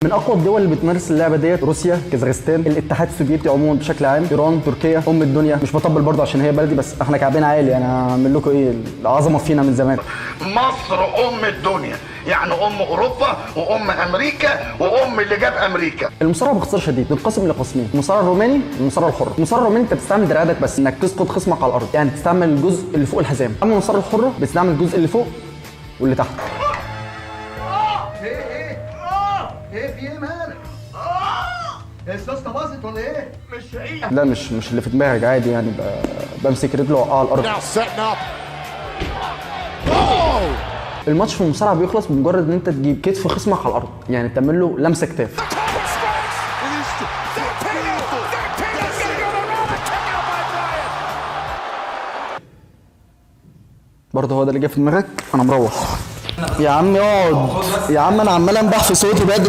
من اقوى الدول اللي بتمارس اللعبة ديت روسيا، كازاخستان، الاتحاد السوفيتي عموما بشكل عام، ايران، تركيا، ام الدنيا. مش بطبل برضه عشان هي بلدي، بس احنا كعبين عالي، انا اعمل لكم ايه؟ العظمة فينا من زمان. مصر ام الدنيا، يعني ام اوروبا وام امريكا وام اللي جاب امريكا. المصارعة باختصار شديد بتنقسم لقسمين: المصارعة الروماني والمصارعه الحره. المصارعة الروماني انت بتستعمل دراعاتك بس انك تسقط خصمك على الارض، يعني تستعمل الجزء اللي فوق الحزام. اما المصارعة الحرة بتستعمل الجزء اللي فوق واللي تحت. ايه ايه ايه في ايه مالك؟ السوسته باظت ولا ايه؟ لا، مش اللي في دماغك، عادي يعني بمسك رجله واوقعه على الارض. Now setting up. الماتش في المصارعة بيخلص بمجرد ان انت تجيب كتف خصمك على الارض، يعني تعمل له لمسه كتاف. Santino's gonna go the route. A kick out by Bryan. برضه هو ده اللي جه في دماغك؟ انا مروح يا عم. اقعد يا عم، انا عمال انبح في صوتي بدري.